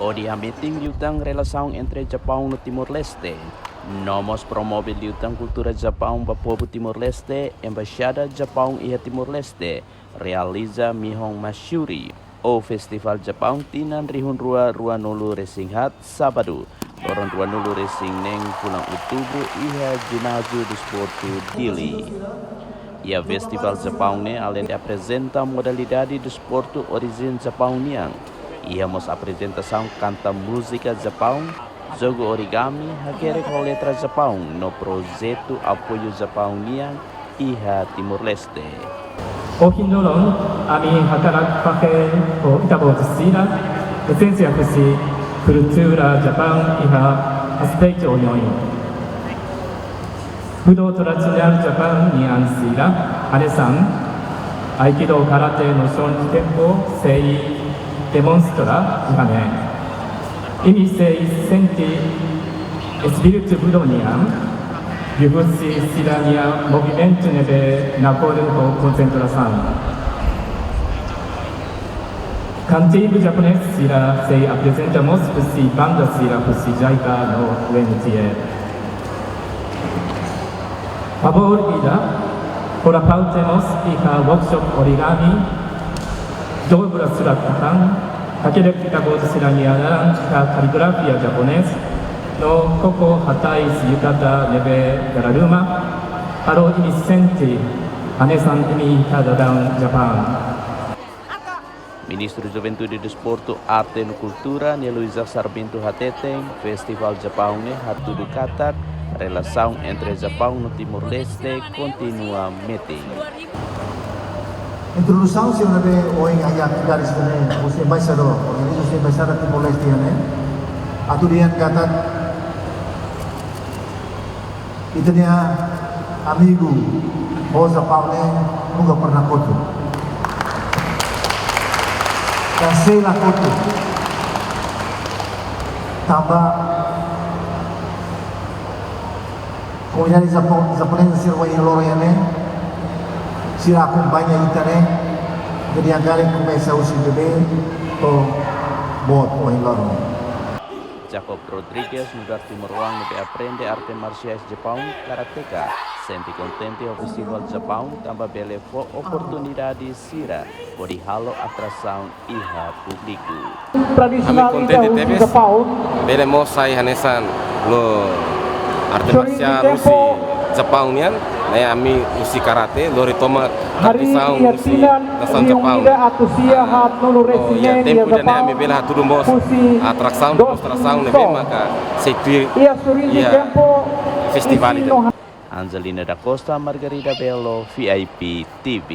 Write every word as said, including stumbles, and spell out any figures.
Hodi hametin liután relasaun entre Japaun no Timor-Leste. No mós promove liután kultura Japaun ba povu Timor-Leste, Embaixada Japaun iha Timor-Leste realiza Mihon Matsuri, ou Festival Japaun tinan rihun rua ruanulu resin haat, sábadu, loron ruanulu resin neen fulan Outubru, iha Jináziu Desportu Dili. Iha Festival Japaun ne'e, aleinde aprezenta modalidade desportu orijin Japaun nian, iha mós aprezentasaun kanta múzika Japaun, jogu origami, hakerek ho letra Japaun, no projetu apoiu Japaun nian iha Timor-Leste. Ohin loron, ami hakarak fó hakerek ho ita-boot sira, esénsia husi kultura Japaun iha aspetu oioin. Judo tradisionál Japaun nian sira, hanesan aikido, karate no sound tempo sei demonstra iha ne'e. Imi sei sente espíritu judo nian, liuhusi sira-nia movimentu ne'ebé nakonu ho konsentrasaun. Kantigu japonés sira sei aprezenta mós husi banda sira husi JICA no U N T F. Favór ida, hora parte mós iha workshop origami, dobra surat-kataan, hakerek ita-boot sira-nia naran iha kaligrafia japonés, no koko hatais yukata ne'ebé dala ruma, halo imi sente hanesan imi iha dalan Japaun. Ministru Juventude, Desportu, Arte no Kultura, Nia Luísa Sarmento hateten, Festival Japaun ne'e hatudu katak relasaun entre Japaun no Timor-Leste kontinua metin. Introdusaun sira ne'ebé ohin ha'u hakarak fó ba husi embaixadór, organiza husi embaixada Timor-Leste ne'e. Atu dehan katak ita-nia amigu ho Japaun ne'e nunka pernah kotu. Ka sei la kotu. Tanba komunidade Japo-, japonesa sira ohin loron ne'e, sira akompaña ita ne'e, jadi agora komesa husi bebé to'o boot ohin loron. Jacob Rodrigues, nu'udar timoroan ne'ebé aprende arte marsiais Japaun, karateka, sente kontente ho Festival Japaun, tanba bele fó oportunidade sira hodi halo atrasaun iha públiku. Ami kontente tebes, bele mós sai hanesan no arte marsiál husi Japaun nian, ne'e ami husi karate, lori tomak tradisaun husi nasaun Japaun. Ah, no iha tempu ida-ne'e ami bele hatudu mós atrasaun, demonstrasaun ne'ebé maka sei tuir iha festivál ida. Angelina da Costa, Margarida Belo, V I P T V.